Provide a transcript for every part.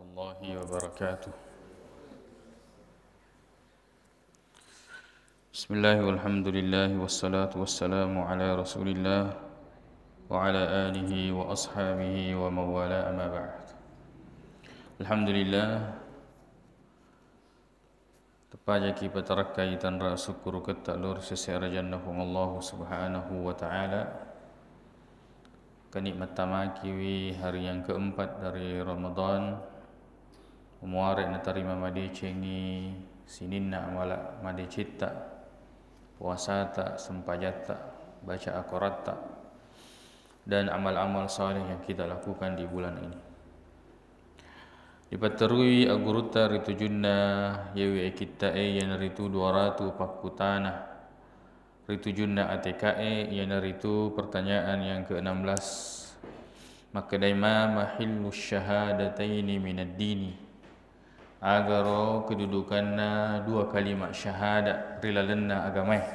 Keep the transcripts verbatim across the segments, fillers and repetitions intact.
الله وبركاته. بسم الله والحمد لله والصلاة والسلام على رسول الله وعلى آله وأصحابه ومن والاه، أما بعد. الحمد لله. Teppajaki patarakkai tanra sukkuruketta lao ri sese arajanna Puang Allahu Subhanahu wa Ta'ala. Kenikmattamakiwi hari yang keempat dari Ramadan, muare natarima madecengi sininna amala madecetta, puasata, sempajatta, baca akoratta, dan amal-amal saleh yang kita lakukan di bulan ini. Dipatterui aggurutta ri tujunna iyawe kitta'e, iyanaritu dua ratu pakkutana. Ri tujunna A T K-e, iyanaritu pertanyaan yang keenam belas. Makkedai, "Ma mahillu syahadataini minad dini?" Agaro kedudukanna dua kalimat syahadat ri lalenna agamae?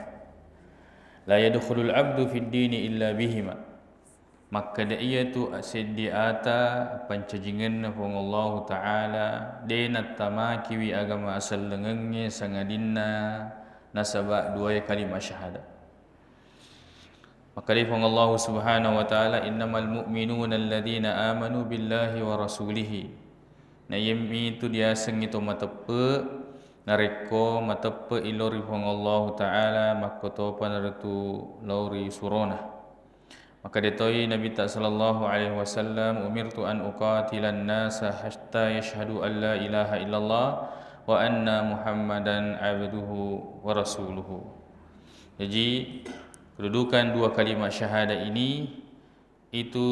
"La yadkhulul abdu fid dini illa bihima." Makkeda iyatu seddi ata pancajingenna Puang Allahu Ta'ala, de nattamakiwi agama asellengengnge sangadinna nasaba duae kalimat syahadat. Makkedai Puang Allahu Subhanahu wa Ta'ala, "Innamal mu'minuna alladzina amanu billahi wa rasulihi." Na iyamitu diasengngi to mateppe, narekko mateppe i lao ri Puang Allahu Ta'ala, makkotopa naritu lao ri surona. Makkeda toi Nabitta sallallahu alaihi wasallam, "Umirtu an uqatilan nasa hatta yashhadu an la ilaha illallah wa anna Muhammadan abduhu wa rasuluhu." Jaji, kedudukan dua kalimat syahadat ini itu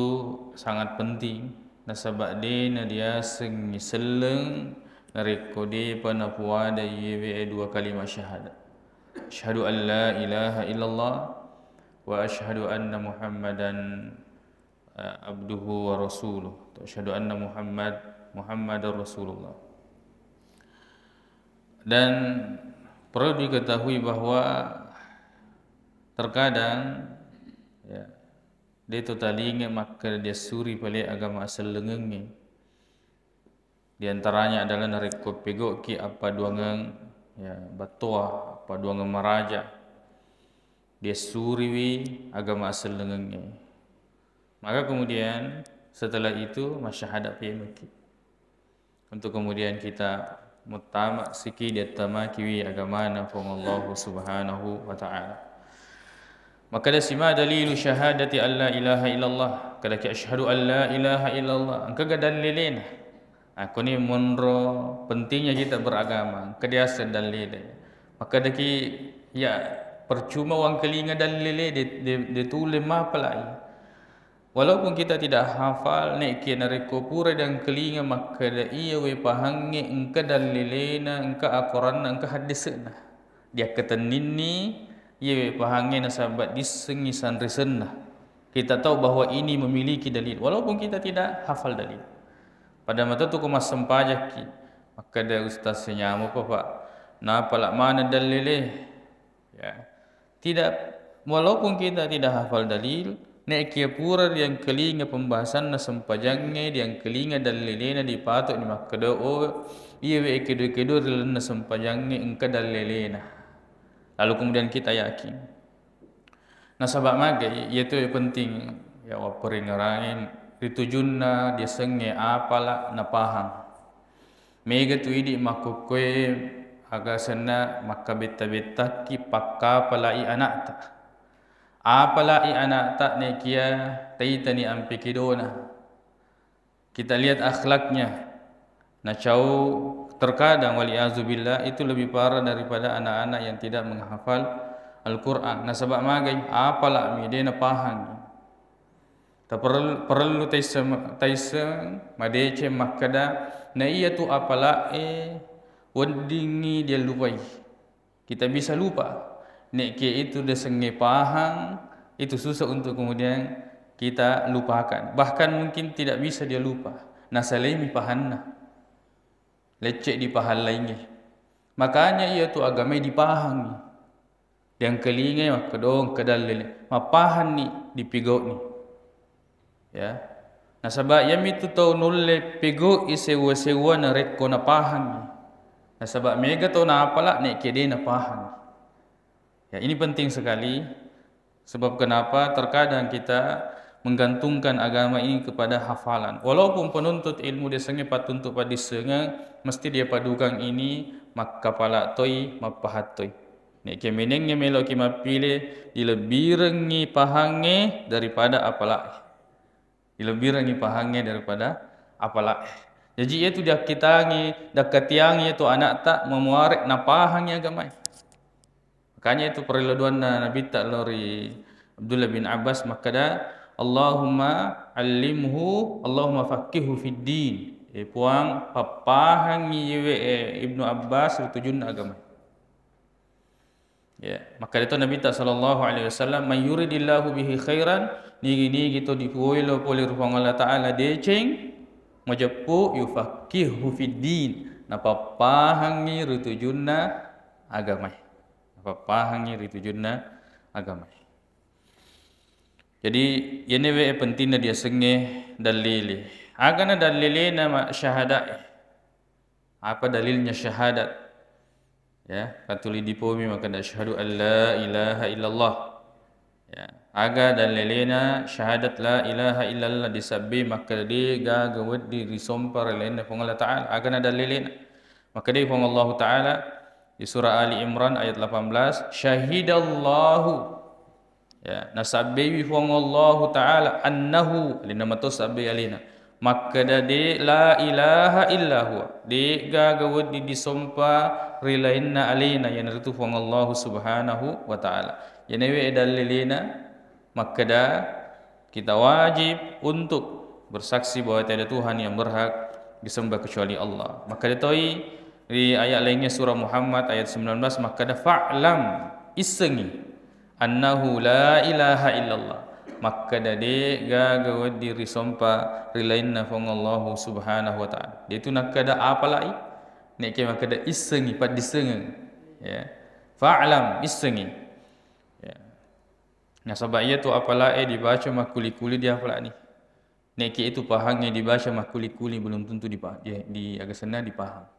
sangat penting, nasaba de nadiasengngi selleng narekko depa napuada iyewe dua kalimat syahadat. Asyhadu an la ilaha illallah wa asyhadu anna Muhammadan, eh, abduhu wa rasuluh. Atau asyhadu anna Muhammad, Muhammadar Rasulullah. Dan perlu diketahui bahwa terkadang, ya, de to talinga makkeda diassuri pale agama asellengengnge. Di antaranya adalah narekko pegoki appaduangeng, ya, battoa, appaduangeng maraja, diassuriwi agama asellengengnge. Maka kemudian setelah itu masyahada pemeki. Untuk kemudian kita muttama siki diattamakiwi agamana Puang Allahu Subhanahu wa Ta'ala. Makkeda si, "Ma dalilu syahadati alla ilaha illallah?" Kedaki, "Asyhadu an la ilaha illallah." Engkaga dallilena? Nah, koni monro pentingnya kita beragama, engka diaseng dallile. Makkedaki, ya, percuma wangkelinga dallile, de, de, de tulle mapalai. Walaupun kita tidak hafal, nekia narekko pura diangkelinga makkeda iyawe pahangnge engka dallilena, engka akoranna, engka haddese'na. Diakkatenninni iyawe pahangnge nasaba dissengngi sanrisenna. Kita tahu bahwa ini memiliki dalil, walaupun kita tidak hafal dalil. Pada mata tu ko massempajakki, makkeda ustaz senyamo pa, Pak. Napala maneng dallile. Ya. Tidak, walaupun kita tidak hafal dalil, nekia pura diangkelinga pembahasanna sempajangnge, diangkelinga dallilena, dipatokni makkeda, oh, iyawe kedo-kedo ri lalenna sempajangnge engka dallilena. Lalu kemudian kita yakin. Nasaba magai, iyatu penting, ya, wapparingerangin ri tujunna diasengnge apala napahang. Mega tu idi makkukkoe aga senna makkabetta-bettakki pakkapalai anakta. Apalai anakta nekia taitani ampe kedona. Kita lihat akhlaknya. Nacau, terkadang, waliyazubillah, itu lebih parah daripada anak-anak yang tidak menghafal Al-Quran. Nasaba magai, apala mi de napahang. Taperel-, perlu taisseng, taisseng madeceng makkeda, na iyatu apala'e weddingngi diallupai. Kita bisa lupa. Nekke itu diasengnge pahang, itu susah untuk kemudian kita lupakan. Bahkan mungkin tidak bisa dia lupa. Nasalaimi pahanna. Lecce di pahang laingnge. Makanya iyatu agamae dipahangi. Diangkelingai makkedong kedallele. Mapahanni dipigau'ni. Ya. Nasaba iyamitu tau nulle pegau'i sewwa-sewwa narekko napahangngi. Nasaba mega tau napala nekke de napahangngi. Ya, ini penting sekali. Sebab kenapa? Terkadang kita menggantungkan agama ini kepada hafalan. Walaupun penuntut ilmu diasengnge pattuntu paddissengeng, mesti dia padukan ini makkapala toi, mappahattoi. Nekke menengnge meloki mappile, dilebbirengngi pahangnge daripada apala'e. Dilebbirengngi pahangnge daripada apala'e. Jaji, iyatu diakkitangi, dakkatiangi iyatu ana'ta mamuare napahangngi agamae. Makanya itu parellu doanna Nabitta lao ri Abdullah bin Abbas makkeda, "Allahumma allimhu, Allahumma faqqihhu fid din." Eh, Puang, pappahangngi iyewe, eh, Ibnu Abbas ri tujunna agama. Ya, makkeda to Nabitta sallallahu alaihi wasallam, "Man yuridillahu bihi khairan," nigi-nigi to dipuelo pole ri Puang Allah Ta'ala deceng, majeppu, "yufaqqihhu fid din," napappahangngi ri tujunna agamae. Napappahangngi ri tujunna agamae. Jadi, iyenewe pentinna diasengnge dalile. Agana dalilena ma-, syahada'e. Apa dalilnya syahadat? Ya, kan tuli dipomi makkeda, "Asyhadu an la ilaha illallah." Ya, aga dalilena syahadat la ilaha illallah disabbi makkeda de gaga wedding risompa ri lainna Puang Allah Ta'ala. Agana dalilena? Makkeda Puang Allah Ta'ala di surah Ali Imran ayat delapan belas, "Syahidallahu," ya, nasabbeiwi Puang Allahu Ta'ala, "annahu," alena mato sabbei alena, makkeda de la ilaha illa huwa, de gaga wedding disompa ri lainna alena, iyanaritu Puang Allahu Subhanahu wa Ta'ala. Iyanewe dalilena makkeda kita wajib untuk bersaksi bahwa tiada Tuhan yang berhak disembah kecuali Allah. Makkeda toi ri ayat lainnya surah Muhammad ayat sembilan belas makkeda, "Fa'lam," issengi, "annahu la ilaha illallah," makkeda de gaga wedding risompa ri lainna Puang Allahu Subhanahu wa Ta'ala. De tu nakkeda apalai, nekke makkeda issengi, paddissengeng. Ya. "Fa'lam," issengi. Ya. Nasaba iyatu apala'e dibaca makkuli-kuli diapalani. Nekke itu pahangnge dibaca makkuli-kuli belum tentu dipa-, di, di agasenna dipahang.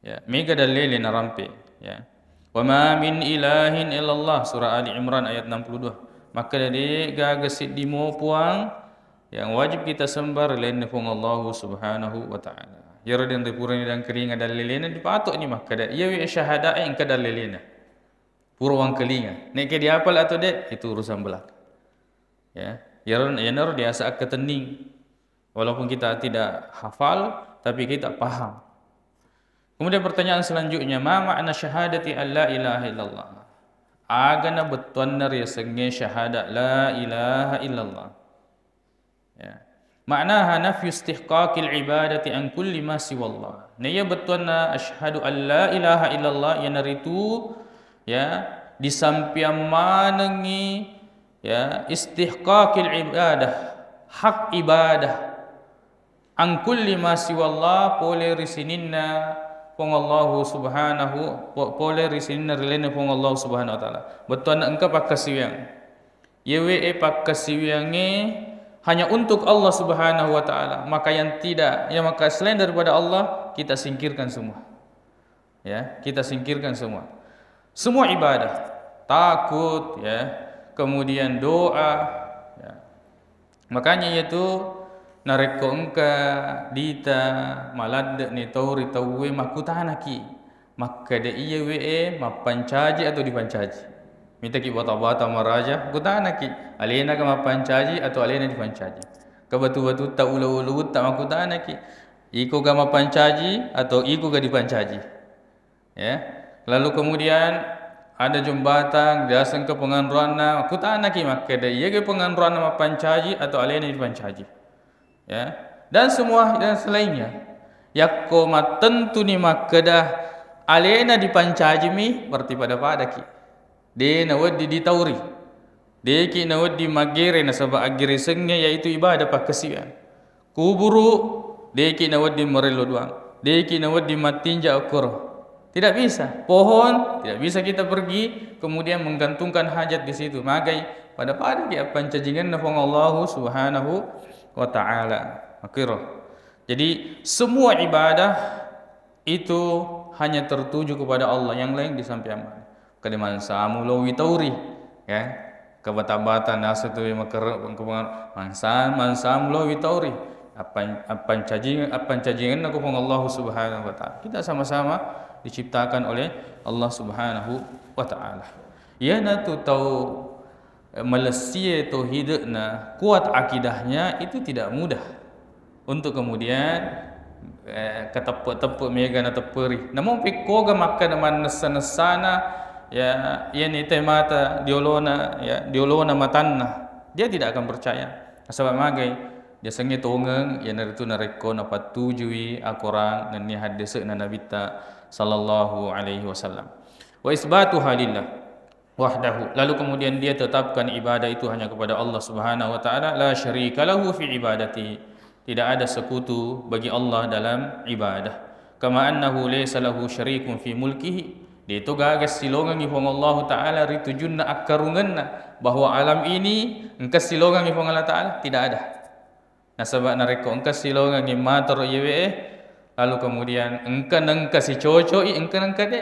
Ya, mega dalile narampe, ya. "Wa ma min ilahin illallah," surah Ali Imran ayat enam puluh dua. Makkeda de gaga seddi mo Puang yang wajib kita sembah ri lainna Puang Allahu Subhanahu wa Ta'ala. Iyaro denre purani dangkalinga dalilena dipatokni makkeda iyawe syahada'e engka dalilena. Pura wangkalinga. Nekke diapal atau de, itu urusan belakang. Ya, iyaro, iyanaro diasa akkatenning. Walaupun kita tidak hafal, tapi kita paham. Kemudian pertanyaan selanjutnya, "Ma makna syahadati an la ilaha illallah?" Agana bettuanna riasengnge syahadat la ilaha illallah? Ya. Maknaha nafyu istihqaqil ibadati an kulli ma siwallah. Naiya bettuanna asyhadu an la ilaha illallah, iyanaritu, ya, disampiang manengngi, ya, istihqaqil ibadah, hak ibadah, an kulli ma siwallah, pole ri sininna Puang Allahu Subhanahu, po-, pole ri sininna rilainna Puang Allahu Subhanahu wa Ta'ala. Bettuanna engka pakkasiwiang. Yewe e pakkasiwiangnge hanya untuk Allah Subhanahu wa Ta'ala. Maka yang tidak, yang maka selain daripada Allah, kita singkirkan semua. Ya, kita singkirkan semua. Semua ibadah, takut, ya, kemudian doa, ya. Makanya itu narekko engka dita maladde ni tau ri tauwe makkutanaki. Makkeda iye we e mappancaji atau dipancaji? Mitaki bata-bata maraja, kutanaki, alena ga mappancaji atau alena dipancaji? Ke batu-batutta, ulu-ulutta makkutanaki, iko ga mappancaji atau iko ga dipancaji? Ya. Lalu kemudian ada jembatang, diaseng ke penganruanna, kutanaki makkeda, iya ga penganruanna mappancaji atau alena dipancaji? Ya, dan semua dan selainnya. Yakko mattentu ni makkeda alena dipancajimi, berarti pada-padaki. De nawedding ditauri. Deki nawedding maggere nasaba aggeresengnge yaitu ibadah pakkasiwiang. Kuburu, deki nawedding marello duang. Deki nawedding mattinja okkoro. Tidak bisa. Pohon, tidak bisa kita pergi kemudian menggantungkan hajat di situ. Magai pada-padaki appancajingenna Puang Allahu Subhanahu wa ta'ala. Makiro. Jadi, semua ibadah itu hanya tertuju kepada Allah, yang lain disampaikan. Kade mansamu lo witauri, ya. Kebata-bata nasu tu makere-, mansa-, mansamu lo witauri. Appan-, appancajing-, appancajingenna ko Puang Allah Subhanahu wa Ta'ala. Kita sama-sama diciptakan oleh Allah Subhanahu wa Ta'ala. Iyanatu tau malessie tauhidna, kuat akidahnya, itu tidak mudah untuk kemudian, eh, kateppe-teppe mega natepperi. Namo pekkoga makkeda mannessa-nessana, ya, iyani te mata diolona, ya, diolona matanna, dia tidak akan percaya. Nasaba magai, dia sengnge tongeng, iyanaritu narekko napattujui akorang nennia haddese'na Nabitta sallallahu alaihi wasallam. Wa isbatuha lillah wahdahu. Lalu kemudian dia tetapkan ibadah itu hanya kepada Allah Subhanahu wa Ta'ala, la syarika lahu fi ibadati. Tidak ada sekutu bagi Allah dalam ibadah. Kama annahu laysa lahu syarikun fi mulkihi. Dia itu gaga silongangi Puang Allah Ta'ala ri tujunna akkarungenna, bahwa alam ini engka silongangi Puang Allah Ta'ala, tidak ada. Nasaba narekko engka silongangi matero iyewe e, lalu kemudian engka nengka sicoco'i, engka nengka de.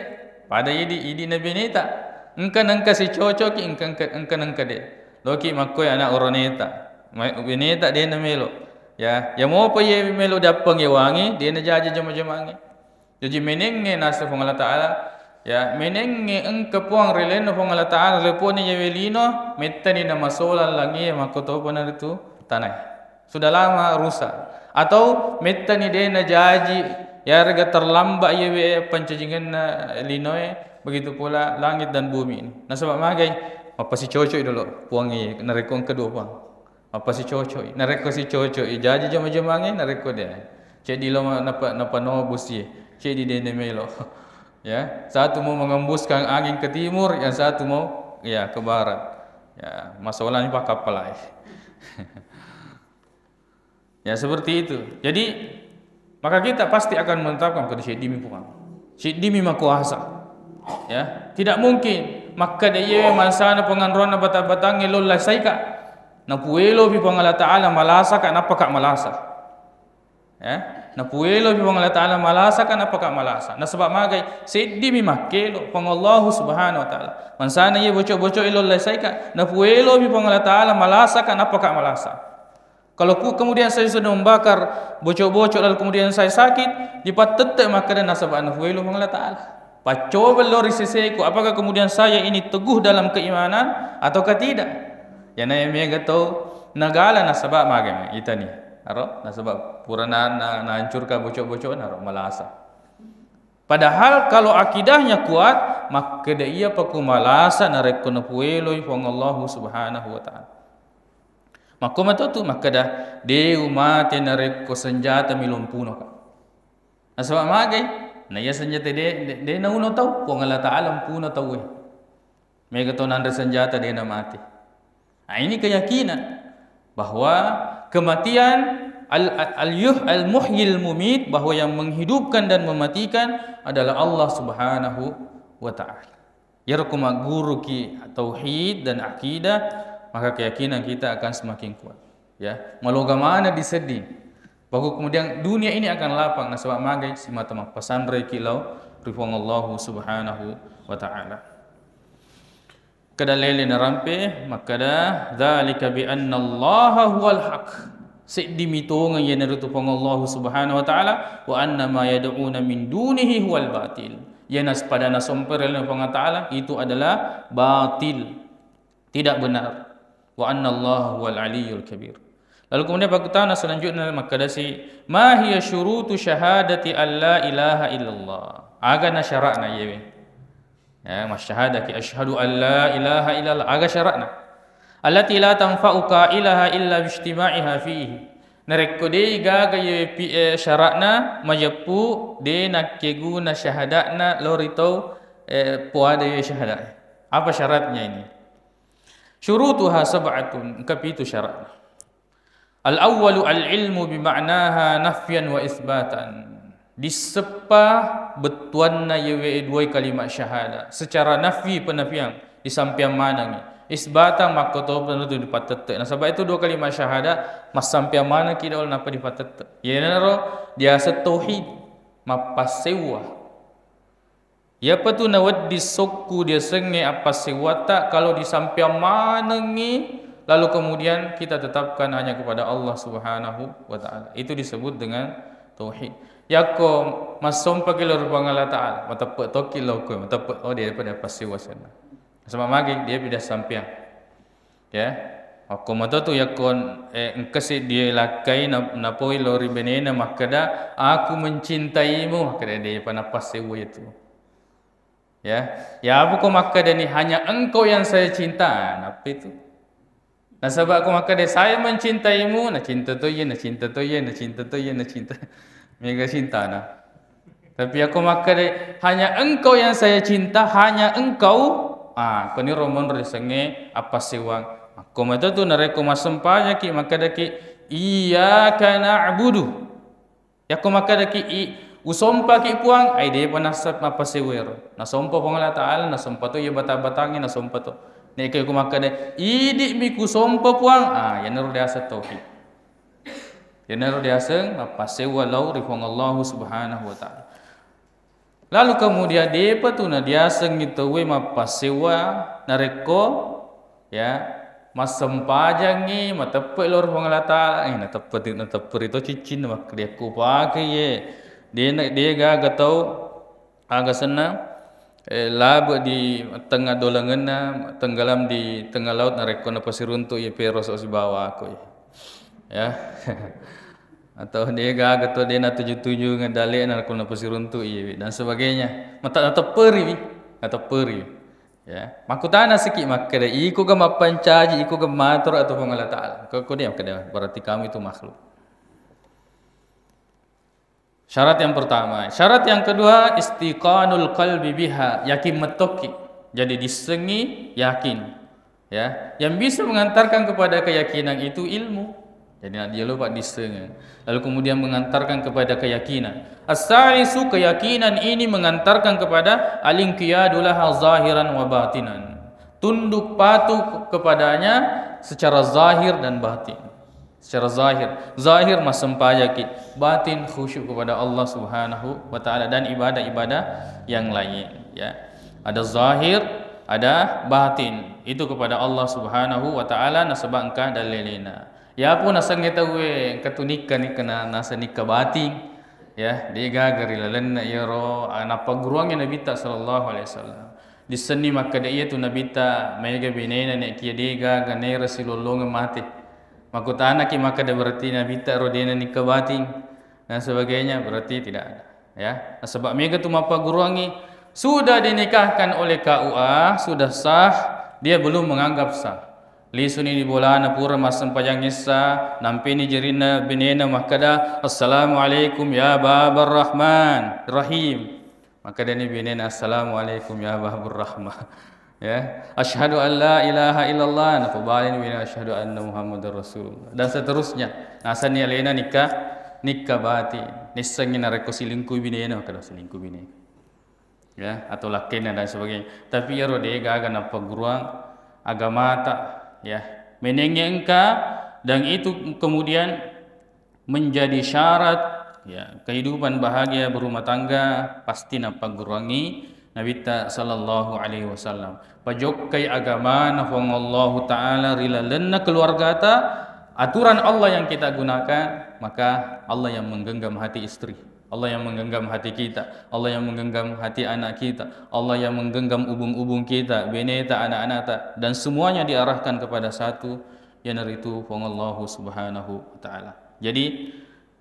Pada idi, idi na beneta. Engka nengka sicocoki, engka, engka, engka nengka de. Loki makkoi anak oroneta. Ma-, beneta de na melo. Ya, ya mopa iye melo diappang wangi, de na jaji jama-jamangi. Jaji menengnge naseng Puang Allah Ta'ala, ya, menengnge engka Puang ri lalenna Puang Allah Ta'ala, leponi yawe lino, mettani namasolang langie, makkotopa naritu tanae. Sudah lama rusak. Atau mettani de najaji, yarega terlambat yawe pancajingenna linoe, begitu pula langit dan bumi ini. Nasaba magai, mappasicocoi dolo Puangnge, narekko engka dua Puang. Mappasicocoi. Narekko sicocoi, jaji jama-jamangnge, narekko de. Ceddi lo ma-, napa-, napanobusi, ceddi de melo. Ya, satu mau mengembuskan angin ke timur, yang satu mau, ya, ke barat. Ya, masalahnya pak kapal aja. Ya, seperti itu. Jadi, maka kita pasti akan menetapkan pada siddimi Puang. Siddimi makuasa. Ya, tidak mungkin makkeda iye mansana penganrona batang-batangnge lolla saika. Napuelopi Puang Allah Ta'ala malasaka, nappaka malasa. Ya, napuelopi Puang Allah Ta'ala malasaka, nappaka malasa. Nasaba magai, seddimi makkelo Puang Allahu Subhanahu wa Ta'ala. Mansana iye bocok-bocok lolla saika, napuelopi Puang Allah Ta'ala malasaka, nappaka malasa. Kalau ku-, kemudian saya sudah membakar bocok-bocok lalu kemudian saya sakit, dipattette makkeda nasaba nafuelo Puang Allah Ta'ala. Paccoba lo ri seseku, apakah kemudian saya ini teguh dalam keimanan ataukah tidak? Ya, na mega tau nagala nasaba magai itani. Aro, nasaba pura na, na, nahancurkan bocok-bocok, naro malasa. Padahal kalau akidahnya kuat, makkeda iya paku malasa narekko napueloi Puang Allahu Subhanahu wa Ta'ala. Makko matotu makkeda, de umate narekko senjata mi lompuno ka. Nasaba magai, na iya senjata de, de, de nauno tau, Puang Allah Ta'ala mpuno tauwe. Mega to nanre senjata de namate. Nah, ini keyakinan bahwa kematian al, al, al yuh, al muhyil mumit, bahwa yang menghidupkan dan mematikan adalah Allah Subhanahu wa Ta'ala. Iyaro ko magguruki tauhid dan akidah, maka keyakinan kita akan semakin kuat. Ya, maloga mana disedding. Bahwa kemudian dunia ini akan lapang nasaba magai simata mappasanreki lao ri Puang Allahu Subhanahu wa Ta'ala. Kada lele narampe, makkada, "Dzalika bi anna Allaha huwal haq." Seddi mitongeng iyanaritu Puang Allahu Subhanahu wa Ta'ala, "Wa anna ma yad'una min dunihi huwal batil." Iyana pada nasompere lalenna Puang Ta'ala itu adalah batil, tidak benar. "Wa anna Allaha huwal aliyyul kabir." Lalu kemudian pakkutana selanjutnya makkadasi, "Ma hiya syurutu syahadati alla ilaha illallah?" Agana syara'na iyewe. Ya, masyahadaki asyhadu an la ilaha illallah, aga syara'na. Allati la tanfa'u qailaha illa bijtima'iha fihi. Narekko dei gaga iye pi-, eh, syara'na majeppu, de nakkeguna syahada'na lori tau, eh, poada iye syahada. Apa syaratnya ini? Syurutuha sab'atun, engka pitu syaratna. Al-awwalu al-ilmu bi ma'naha nafyan wa isbatan. Disseppa bettuanna iyewe duai kalimat syahada secara nafi penafian, disampeang manengngi. Isbatang makkotopa natu dipattette. Nasaba itu dua kalimat syahadat, massampeang manengki dolo nappa dipattette. Iyanaro diaseng tauhid, mappassewwa. Iyapa tu nawedding sokku diasengnge appassewwatta, kalau disampeang manengngi, lalu kemudian kita tetapkan hanya kepada Allah Subhanahu wa Ta'ala. Itu disebut dengan tauhid. Yakko massompaki lao ri Puang Allah Ta'ala, mateppe tokki lao koe, mateppe, oh, dia pada passewwa senna. Sama magi dia pida sampeang. Ya. Akko mato tu yakko, eh, engkasi dia lakkai na-, napoi lao ri benena makkeda, "Aku mencintaimu," makkeda depa nappassewwa itu. Ya. Ya apa ko makkeda ni, "Hanya engkau yang saya cinta." Nah, apa itu? Nasaba ko makkeda, "Saya mencintaimu," nacinta to iya, nacinta to iya, nacinta to iya, nacinta. Mega cintana. Tapi ako makkeda, "Hanya engkau yang saya cinta, hanya engkau." Ah, koniro monro risengnge appassewwang. Akko mato tu narekko massempajaki makkedaki, "Iyyaka na'budu." Yakko makkedaki, "I-, usompaki Puang," ai depa nassa mappassewwa ero. Nasompa Puang Allah Ta'ala, nasompa to iya bata-batangnge, nasompa to. Nekke ko makkeda, "Idi'mi kusompa Puang," ah, iyanaro diaseng tauhid. Iyanaro diaseng mappassewwa lao ri Puang Allahu Subhanahu wa Ta'ala. Lalu kemudian depa tu nadiasengngi tauwe mappassewwa narekko, ya, massempajangngi, mateppe lao ri Puang Allah Ta'ala, eh, nateppe-, natepperi to ciccinna makkeda, "Ku pake ye." Dena, degaga tau aga senna, eh, labe di tengah dolangenna, tenggelam di tengah laut, narekko napasiruntu iya pero so sibawa aku, ya. Ya. Atau degaga to dena tuju-tuju ngedale narekko napasiruntu iya, dan sebagainya. Mata natepperi wi, natepperi. Ya. Makkutana siki makkeda, "Iko ga mappancaji, iko ga matur atau Puang Allah Ta'ala?" Ko, ko dia makkeda, "Berarti kamu itu makhluk." Syarat yang pertama. Syarat yang kedua, istiqanul qalbi biha, yakin mettoki. Jadi dissengi yakin. Ya, yang bisa mengantarkan kepada keyakinan itu ilmu. Jadi nak dia lupa dissengi. Lalu kemudian mengantarkan kepada keyakinan. As-salisu, keyakinan ini mengantarkan kepada al-inqiyadu laha zahiran wa batinan. Tunduk patuh kepadanya secara zahir dan batin. Secara zahir, zahir massempajaki, batin khusyuk kepada Allah Subhanahu wa Ta'ala dan ibadah-ibadah yang lain, ya. Ada zahir, ada batin. Itu kepada Allah Subhanahu wa Ta'ala nasaba engka dallelena. Yapo nasengnge tauwe engka tu nikka, nikka na-, naseng nikka batin, ya, degaga ri lalenna iyaro, ah, nappagguruangngi Nabitta sallallahu alaihi wasallam. Dissenni makkeda iyatu Nabitta maega benena nekia degaga naera silollongeng mate. Makkutanaki makkeda, "Berarti Nabitta ro dena nikka batin dan sebagainya, berarti tidak ada." Ya, nasaba mega tu mappagguruangngi, sudah dinikahkan oleh K U A, sudah sah, dia belum menganggap sah. Lisuni di bolana pura massempajang issa, nampeni jerinna benena makkeda, "Assalamualaikum ya Babar Rahman, Rahim." Makkedani benena, "Assalamualaikum ya Babur Rahmah." Ya, "Asyhadu an la ilaha illallah," napabalini benena, "Asyhadu anna Muhammadar Rasulullah," dan seterusnya. Nasenni alena nikka, nikka batin. Nissengngi narekko silingkui binena, makkeda, "Silingkui bine." Ya, atau lakkainna dan sebagainya. Tapi iyaro degaga nappagguruang agamata, ya. Menengnge engka, dan itu kemudian menjadi syarat, ya, kehidupan bahagia berumah tangga, pasti nappagguruangngi Nabitta sallallahu alaihi wasallam. Pajokkai agamana Puang Allahu Ta'ala ri lalenna keluargata, aturan Allah yang kita gunakan, maka Allah yang menggenggam hati istri, Allah yang menggenggam hati kita, Allah yang menggenggam hati anak kita, Allah yang menggenggam ubung-ubung kita, beneta, anak-anakta, dan semuanya diarahkan kepada satu, iyanaritu Puang Allahu Subhanahu wa Ta'ala. Jadi,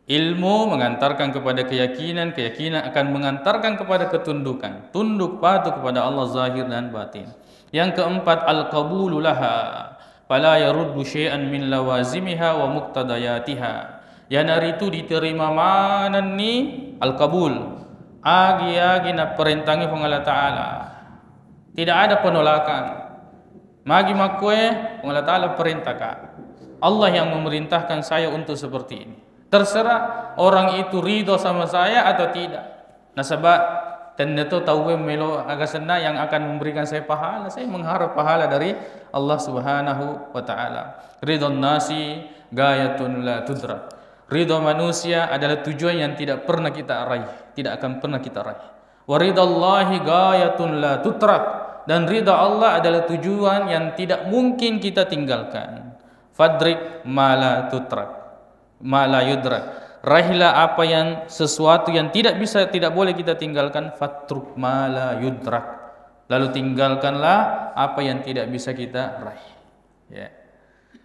ilmu mengantarkan kepada keyakinan, keyakinan akan mengantarkan kepada ketundukan, tunduk patuh kepada Allah zahir dan batin. Yang keempat, al-qabulu laha, fala yaruddu syai'an min lawazimiha wa muqtadayatiha. Iyanaritu diterima manenni, al-qabul, agi-agi napparentangi Puang Allah Ta'ala. Tidak ada penolakan. Magi makkue, Puang Allah Ta'ala perintahkan. Allah yang memerintahkan saya untuk seperti ini. Terserah orang itu ridho sama saya atau tidak. Nasaba Tenneto tauwe melo aga senna yang akan memberikan saya pahala, saya mengharap pahala dari Allah Subhanahu wa Ta'ala. Ridon nasi gayatun la tudrak. Ridho manusia adalah tujuan yang tidak pernah kita raih, tidak akan pernah kita raih. Wa ridallahi gayatun la tutrak. Dan ridha Allah adalah tujuan yang tidak mungkin kita tinggalkan. Fadrik ma la tutrak, ma la yudrak. Raihlah apa yang, sesuatu yang tidak bisa, tidak boleh kita tinggalkan. Fatruk ma la yudrak. Lalu tinggalkanlah apa yang tidak bisa kita raih. Ya.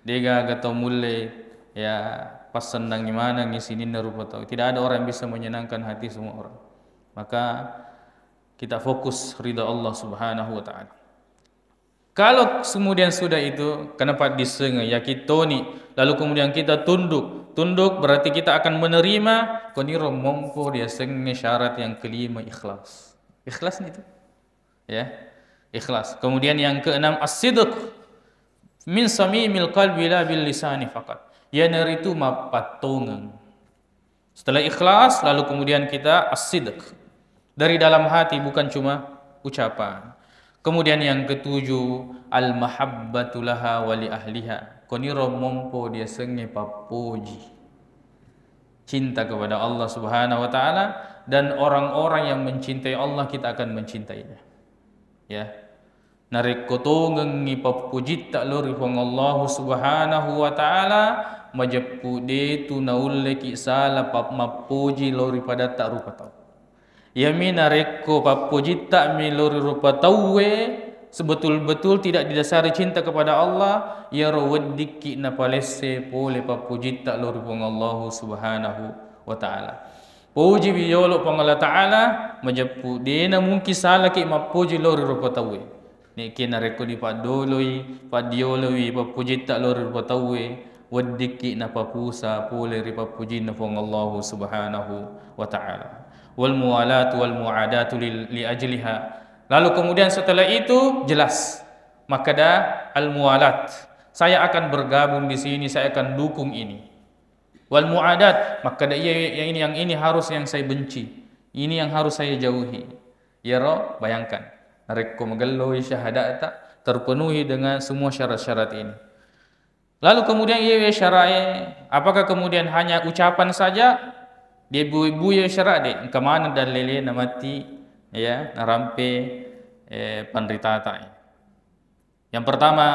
Degaga tau mulle, ya, passennangi manengngi sininna rupa tau. Tidak ada orang yang bisa menyenangkan hati semua orang. Maka kita fokus ridha Allah Subhanahu wa Ta'ala. Kalau kemudian sudah itu, kenapa disenge, yakin toni, lalu kemudian kita tunduk. Tunduk berarti kita akan menerima, koniro mompo diasengnge syarat yang kelima, ikhlas. Ikhlas itu. Ya. Ikhlas. Kemudian yang keenam, as-sidq min samimil qalbi la bil lisani faqat. Iyanaritu mappattongeng. Setelah ikhlas, lalu kemudian kita as-sidq. Dari dalam hati, bukan cuma ucapan. Kemudian yang ketujuh, al-mahabbatu laha wa li ahliha. Koniro mompo diasengnge pappoji. Cinta kepada Allah Subhanahu wa Ta'ala, dan orang-orang yang mencintai Allah, kita akan mencintainya. Ya. Narekko tongengngi pappojitta lao ri Puang Allahu Subhanahu wa Ta'ala, majeppu detu naulleki sala pa-, mappoji lao ri padatta rupa tau. Iyami narekko pappojittami lao ri rupa tauwe, sebetul-betul tidak didasari cinta kepada Allah, iyaro weddikki napalesse pole pappojitta lao ri Puang Allahu Subhanahu wa Ta'ala. Pojiwi yolo Puang Allah Ta'ala, majeppu, dena mungkin salaki mappoji lao ri rupa tauwe. Nekke narekko dipaddoloi, paddiolowi pappojitta lao ri rupa tauwe, weddikki napapusa pole ri pappojinna Puang Allahu Subhanahu wa Ta'ala. Wal muwalatu wal muadatu lil-, li ajliha. Lalu kemudian setelah itu jelas makkeda al muwalat. Saya akan bergabung di sini, saya akan dukung ini. Wal muadat, makkeda iya yang ini, yang ini harus yang saya benci. Ini yang harus saya jauhi. Iyaro, bayangkan, narekko magelloi syahadata terpenuhi dengan semua syarat-syarat ini. Lalu kemudian iyawe syarae, apakah kemudian hanya ucapan saja? Dia bui-bui syara de, engka maneng dallelena matti, ya, narampe, eh, panritata. Yang pertama,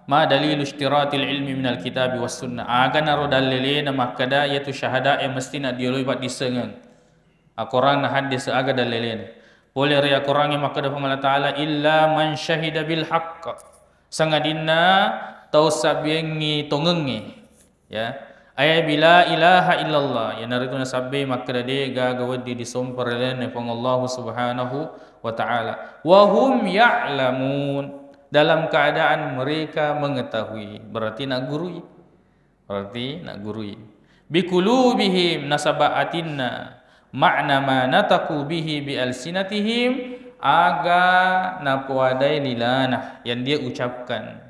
ma dalilu ishtiratil ilmi minal kitabi was sunnah. Aga naro dallelena makkeda iyatu syahada e mesti naddioloi paddissengeng. Akorang na haddis aga dallelena. Pole ri akorangnge makkeda Puang Allah Ta'ala, illa man syahida bil haqq. Sangadinna tau sabbiengngi tongengnge. Ya. Ay bila ilaha illallah, iyanaritu nasabbe makkeda de gaga wedding disompa ri lalenna Puang Allahu Subhanahu wa Ta'ala. Wa hum ya'lamun, dalam keadaan mereka mengetahui. Berarti naggurui. Berarti naggurui. Biqulubihim, nasaba atinna, ma'na ma nataqu bihi bi alsinatihim, aga napoadai lilana yang dia ucapkan.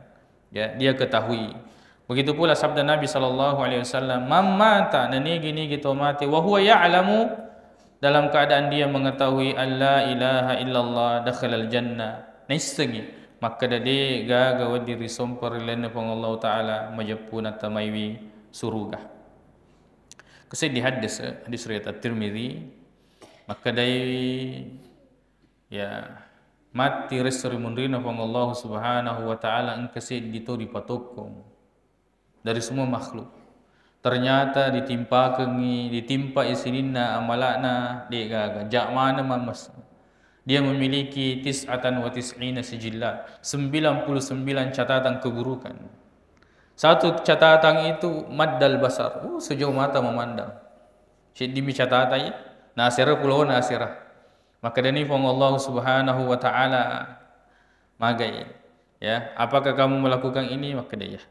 Ya, dia ketahui. Begitu pula sabda Nabi sallallahu alaihi wasallam, "Man mata," nanigi-nigi to mate, "wa huwa ya'lamu," dalam keadaan dia mengetahui, "alla ilaha illallah, dakhalal jannah." Naissengi makkeda de gaga wedding risompa ri lalenna Puang Allah Ta'ala, majeppu natamaiwi suruga. Keseddi hadis, hadis riwayat At-Tirmidzi, makkedai Ya, matti resso ri munrina Puang Allahu Subhanahu wa Ta'ala engka seddi to ripatokkong dari semua makhluk. Ternyata ditimpakengi, ditimpai sininna amala'na, de'gaga. Ja maneng mammessa. Dia memiliki tis'atan wa tis'ina sijillat, sembilan puluh sembilan catatan keburukan. Satu catatan itu maddal basar, uh, sejauh mata memandang. Seddimi catatan ya, nasera pulona asera. Makkedani Puang Allah Subhanahu wa Ta'ala, magai, ya, "Apakah kamu melakukan ini?" Makkeda, "Iya,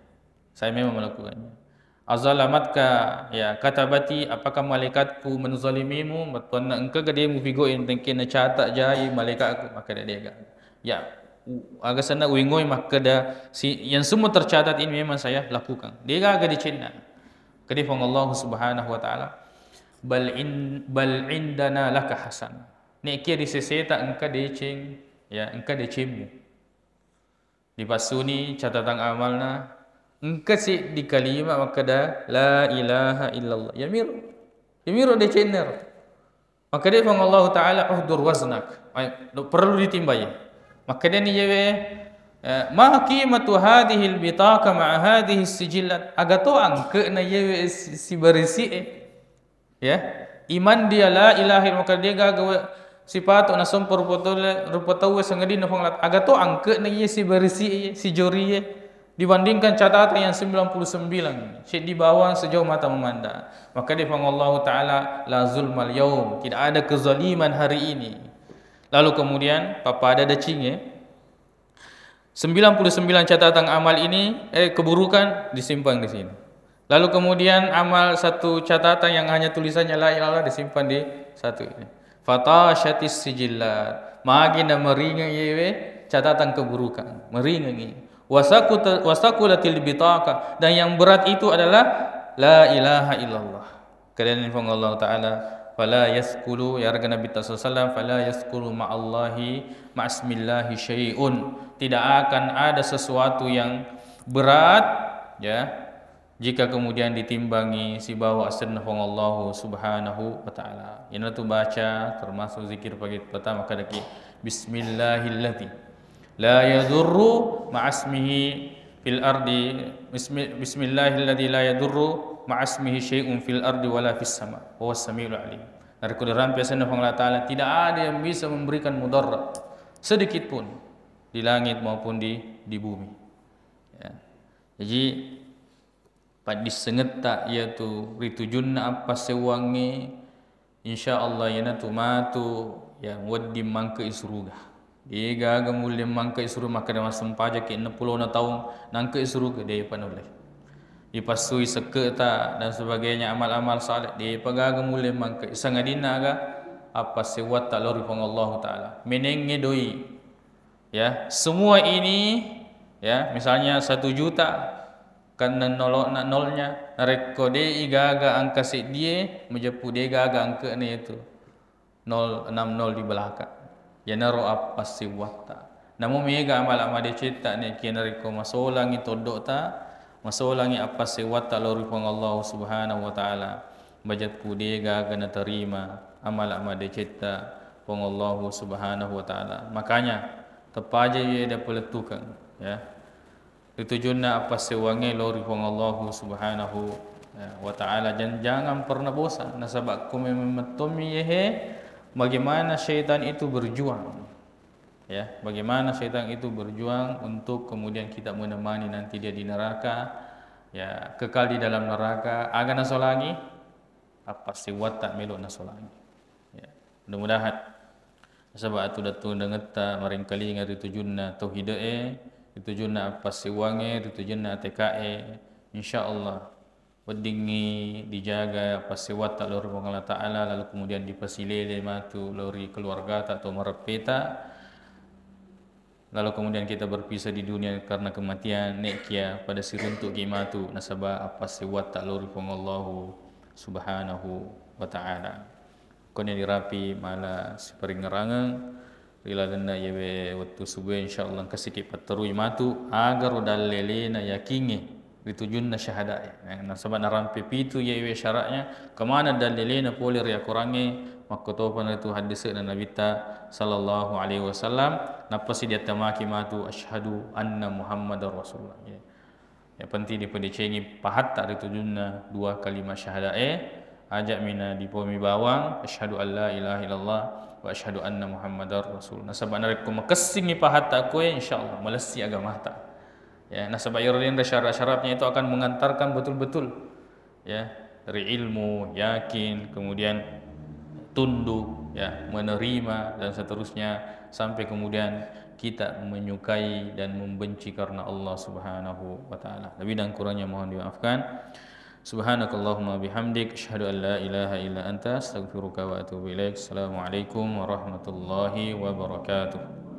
saya memang melakukannya." "Azalamatka?" "Ya, katabati, apakah malaikatku menzalimimu?" Bettuanna engka gede mupigoi tengkena catat jai malaikatku? Makkeda, "De'ga." Ya, u-, aga senna uingoi makkeda, "Si-, yang semua tercatat ini memang saya lakukan." De'gaga dicenna. Kedi Puang Allah Subhanahu wa Ta'ala, "Bal in-, bal indana laka hasanah." Nekia di seseta engka deceng, ya, engka decemmu. Dipassuni catatan amalna, engka seddi kalima makkeda, "La ilaha illallah." Yamiro, yamiro decennero. Makkedai Puang Allahu Ta'ala, "Uhdur waznak." Ay, perlu ditimbai. Makkedani yewe, eh, "Ma qimatu hadhil bitaka ma'a hadhis sijillat?" Aga to angke'na yewe si-, sibarisi e. Ya, iman dia la ilaha illallah, maka dia gaga we-, sipatu nasompa rupa tole-, rupa tauwe sangadinna Puang Allah. Aga to angke'na iye sibarisi iye, sijori iye, dibandingkan catatan yang sembilan puluh sembilan, seddi bawang sejauh mata memandang. Maka dia Puang Allah Ta'ala, "La zulmal yaum," tidak ada kezaliman hari ini. Lalu kemudian, pappada dacinge, sembilan puluh sembilan catatan amal ini, eh, keburukan disimpan di sini. Lalu kemudian amal satu catatan yang hanya tulisannya la ilaha illallah disimpan di satu ini. Fatashatis sijillat. Magi na meringeng yewe catatan keburukan. Meringengi. Wasakuta-, wasakulatil bitaka. Dan yang berat itu adalah la ilaha illallah. Kemudian Puang Allah Ta'ala, "Fala yaskulu," ya, raga Nabi sallallahu alaihi wasallam, "Fala yaskulu ma'allahi, ma'asmillahi syai'un." Tidak akan ada sesuatu yang berat, ya, jika kemudian ditimbangi sibawa asenna Puang Allah Subhanahu wa Ta'ala. Iyanatu baca termasuk zikir pagi pertama kadaki, "Bismillahilladzi la yadurru ma'asmihi fil ardi, bismi-, bismillahilladzi la yadurru ma'asmihi syai'un fil ardi wala fis sama, wa huwas samiul alim." Narekko dirampe asenna Puang Allah Ta'ala, tidak ada yang bisa memberikan mudarat sedikit pun di langit maupun di, di bumi. Ya. Jadi, paddissengetta iyatu ri tujunna appassewwangnge, insya Allah iyanatu matu ya wedding mangke i suruga. Degaga mulle mangke i suruga, makkeda massempajaki enneng pulona taung nangke i suruga, depa nulle. Dipassui sekketa dan sebagainya, amal-amal saleh, depa gaga mulle mangke. Sangadinna aga? Appassewwatta lao ri Puang Allahu Ta'ala. Menengnge doi. Ya, semua ini, ya, misalnya satu juta, kan nol-, nolnya, narekko de igaga angka seddie, majeppu de gaga angkena itu nol enam nol di belakang. Iyanaro appassewwatta. Namo mega amala madecetta nekia narekko masolangi toddota, masolangi appassewwatta lao ri Puang Allah Subhanahu wa Ta'ala, majeppu de gaga naterima amala madecetta Puang Allah Subhanahu wa Ta'ala. Makanya, teppaja iyeda palettukeng, ya. Ritujunna appassewwangnge lao ri Puang Allahu Subhanahu, ya, wa Ta'ala, dan jangan pernah bosan. Nasaba ko memeng mettommi yehe, bagaimana syaitan itu berjuang. Ya, bagaimana syaitan itu berjuang untuk kemudian kita menemani nanti dia di neraka, ya, kekal di dalam neraka. Aga nasolangi? Appassewwatta melo nasolangi. Ya, mudah-mudahan. Nasaba atuda-tudangetta marengkalinga ritujunna tauhide'e, ritujunna appassewwangnge, ritujunna A T K e, insya Allah weddingngi dijaga passewwatta lao ri Puang Allah Ta'ala, lalu kemudian dipasilele matu lao ri keluargata atau mareppeta. Lalu kemudian kita berpisah di dunia karena kematian, nekia pada siruntu'ki matu nasaba appassewwatta lao ri Puang Allahu Subhanahu wa Ta'ala. Kone dirapi mala siparingngerangeng ri lalenna iyawe wettu subue, insya Allah engka siki patterui matu agaro dallelena yakingnge ritujunna syahadae. Nah, nasaba narampe pitu iyawe syaratnya, kemana dallelena pole ri akorangnge, makkotopana ritu haddese'na Nabitta sallallahu alaihi wasallam, nappasi diattamaki matu, "Asyhadu anna Muhammadar Rasulullah." Ya. Yang penting dipadecengi pahatta ritujunna dua kalimat syahadae, aja mina dipomi bawang, "Asyhadu an la ilaha illallah wa asyhadu anna Muhammadar Rasul." Nasaba narekko makessingi pahatta koe, insya Allah malessi agamata. Ya, nasaba iyaro denre syarat-syaratnya itu akan mengantarkan betul-betul, ya, dari ilmu, yakin, kemudian tunduk, ya, menerima, dan seterusnya, sampai kemudian kita menyukai dan membenci karena Allah Subhanahu wa Ta'ala. Lebih dan kurangnya mohon dimaafkan. Subhanakallahumma bihamdik, asyhadu an la ilaha illa anta, astaghfiruka wa atubu ilaik. Assalamualaikum warahmatullahi wabarakatuh.